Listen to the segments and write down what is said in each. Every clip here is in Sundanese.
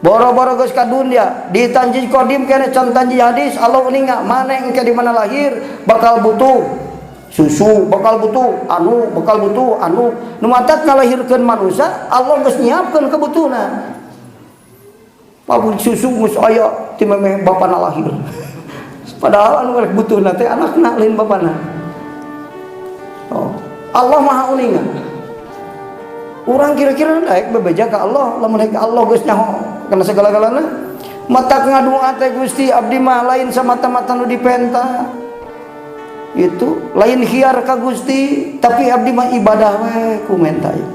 Boro-boro geus ka dunya di tanji kodim kene can tanji hadis Allah uninga maneh engke di mana lahir bakal butuh susu, bakal butuh anu, bakal butuh anu. Nu matak ngalahirkeun manusia Allah geus nyiapkeun kebutuhna. Pabung susu geus aya ti memeh bapana lahir. Padahal anu rek butuhna teh anakna lain bapana. Oh, Allah Maha uninga. Urang kira-kira daek bebeja ka Allah, lamun rek Allah geus nyaho kana segala-galana. Mata ngadoa teh Gusti abdi mah lain samata-mata nu dipenta. Itu lain khiar ka Gusti, tapi abdi mah ibadah we ku menta ieu.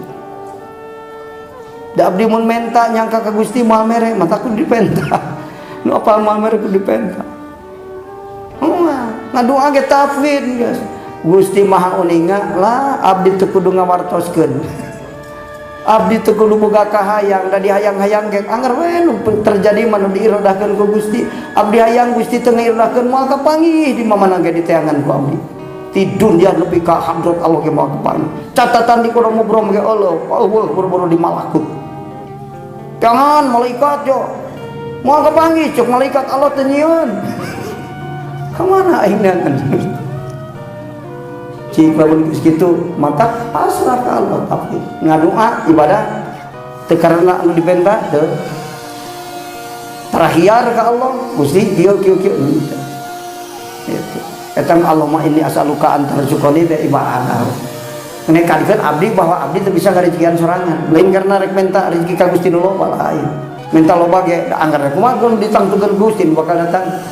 Da abdi mun menta nyangka ka Gusti moal mere, mata ku dipenta. Nu apal moal mere ku dipenta. Ngadoa ge tafwid geus. Gusti Maha uninga lah abdi teu kudu ngawartoskeun. Abdi teu kudu boga kahayang da dihayang-hayang ge anger we nu terjadi mah nu diiradahkeun ku Gusti. Abdi hayang Gusti teu ngairadahkeun moal kapanggih di mamana ge diteangan ku abdi. Ti dunya nepi ka hadrat Allah ge moal kapanggih. Catatan di kudu mubrom ge Allah, Allah boro-boro di malakut. Jangan malaikat yo. Moal kapanggih cuk malaikat Allah teu nyieun. Kamana aing neangan? Cik lamun geus kitu mata pasrah ka Allah tapi ngadoa ibadah teu karena anu dipenta teu terakhir ka Allah Gusti kieu kieu kieu henteu. Gitu. Eta Allahumma inni as'aluka an tarzuqani teh ibadah. Nek kadikeun abdi bahwa abdi teu bisa ngarejekian sorangan. Lain karena rek menta rezeki ka Gusti nu loba lain. Minta loba ge da anggar kumaha kun ditangtukeun Gusti nu bakal datang.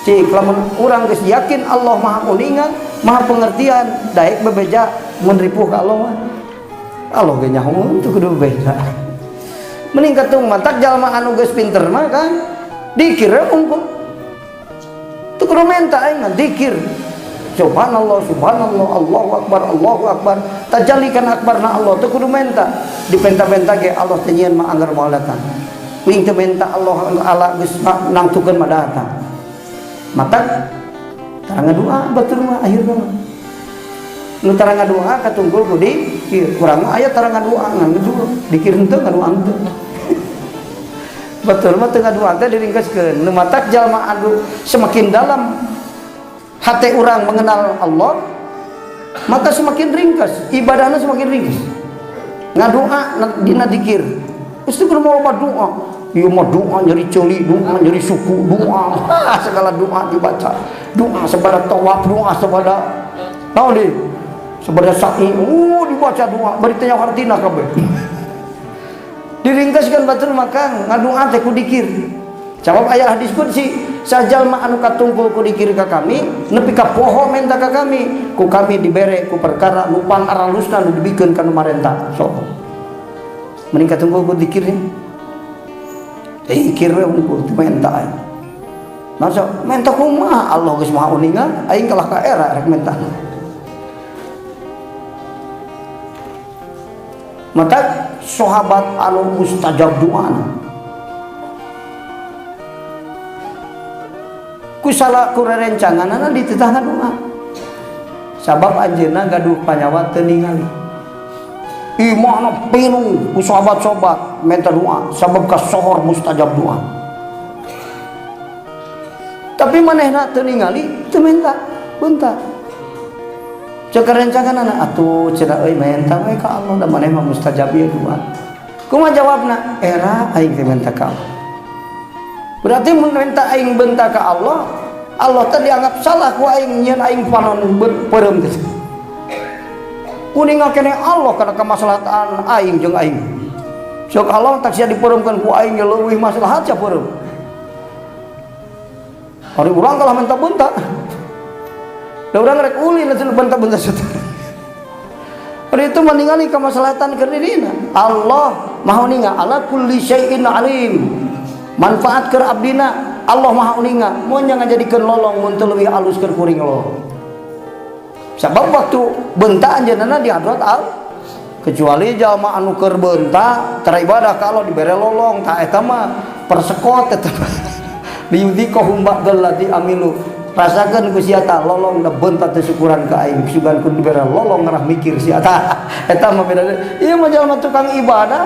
Cik lamun urang geus yakin Allah Maha uninga, Maha pengertian, daek bebeja mun ripuh ka Allah mah. Allah ge nyaho teu kudu bebeja. Mending katung matak jalma anu geus pinter mah kan dikir we unggul. Teu kudu menta aing mah dikir. Subhanallah, subhanallah, Allahu akbar, Allahu akbar. Tajallikan akbarna Allah teu kudu menta. Dipenta-penta ge Allah teh nyieun mah anggar moal datang. Kuing teu menta Allah ala geus nangtukeun mah datang. Mata tara ngadoa batur mah akhirna mah. Nu tara ngadoa katunggul ku dikir. Kurang mah aya tara ngadoa ngan ngadoa dikir henteu ngadoa henteu. Batur mah teu ngadoa teh diringkeskeun. Nu matak jalma anu semakin dalam hati orang mengenal Allah, maka semakin ringkas ibadahnya semakin ringkas. Ngadoa dina dikir. Geus teu kudu loba doa. Ieu mah doa nyeri ceuli, doa nyeri suku, doa segala doa dibaca. Doa sabada tawaf, doa sabada naon deui? Sabada sa'i, dibaca doa, bari teh hartina kabeh. Diringkaskeun batur maka ngadoa teh ku dikir. Sabab aya hadis qudsi, sajalma anu katungkul ku dikir ka kami, nepi ka poho menta ka kami, ku kami dibere ku perkara nu pangaralusna nu dibikeun ka nu marenta. Sok. Mending katungkul ku dikir nih. Dikir we unggul teu menta aing. Masa menta kumaha Allah geus Maha uninga, aing kalah ka era rek menta. Maka sahabat anu mustajab doana. Ku salah ku rerencanganana dititahna doa. Sabab anjeunna gaduh panyawa teu ningali. Imahna pinuh ku sahabat-sahabat minta doa sabab kasohor mustajab doa. Tapi manehna teu ningali teu minta bentar. Cek rencanganana atuh cenah euy menta we ka Allah da maneh mah mustajab ieu doa. Kumaha jawabna? Era aing teh menta ka Allah. Berarti mun minta aing benta ka Allah, Allah teh dianggap salah ku aing nyieun aing panon peureum teh. Kuninga keneh Allah kana kamaslahatan aing jeung aing. Sok Allah tak sia dipeuremkeun ku aing ge leuwih maslahat sia peureum. Ari urang kalah minta benta. Da urang rek ulin atuh benta-benta saeutik. Ari itu meningali kamaslahatan keur dirina. Allah Maha uninga ala kulli syai'in alim. Manfaat keur abdina Allah Maha uninga mun ngajadikeun lolong mun teu leuwih alus keur kuring lo. Sabab waktu benta anjeunna di hadrat al kecuali jalma anu keur benta tara ibadah ka Allah dibere lolong tah eta mah persekot eta mah. Liyudhiqahum ba'dal ladzi amilu. Rasakeun ku sia tah lolong da benta teu syukuran ka aing sugan ku dibere lolong ngarah mikir sia tah. Eta mah beda. Ieu mah jalma tukang ibadah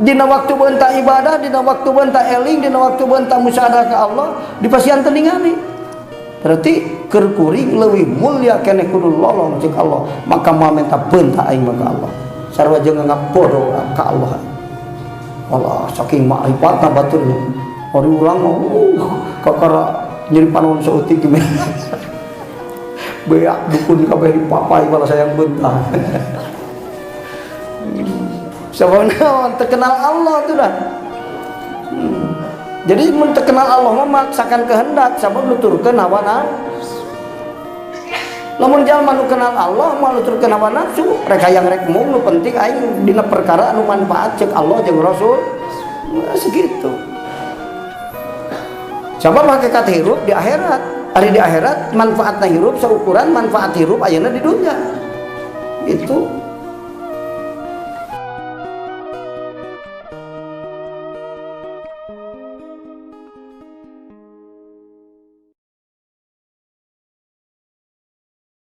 Dina waktu beunta ibadah, dina waktu beunta eling, dina waktu beunta musyahadah ka Allah, dipasihan teu ningali. Berarti keur kuring leuwih mulia keneh kudu lolong cek Allah, maka moal minta beunta aing mah ka Allah. Sarua jeung ngabodo ka Allah. Allah saking makrifatna baturnya. Ari urang mah kakara nyeri panon saeutik gimana. Beak dukun kabeh dipapai malah sayang beunta. Sabab naon, teu kenal Allah tuh dah. Jadi mun teu kenal Allah mah maksakan kehendak, sabab nuturkeun hawa nafsu. Lamun jalma nu kenal Allah mah nuturkeun hawa nafsu, rek hayang rek mung, nu penting aing dina perkara anu manfaat cek Allah jeung Rasul. Nah, segitu. Sabab hakikat hirup di akhirat. Ari di akhirat manfaatna hirup seukuran manfaat hirup ayeuna di dunia. Itu.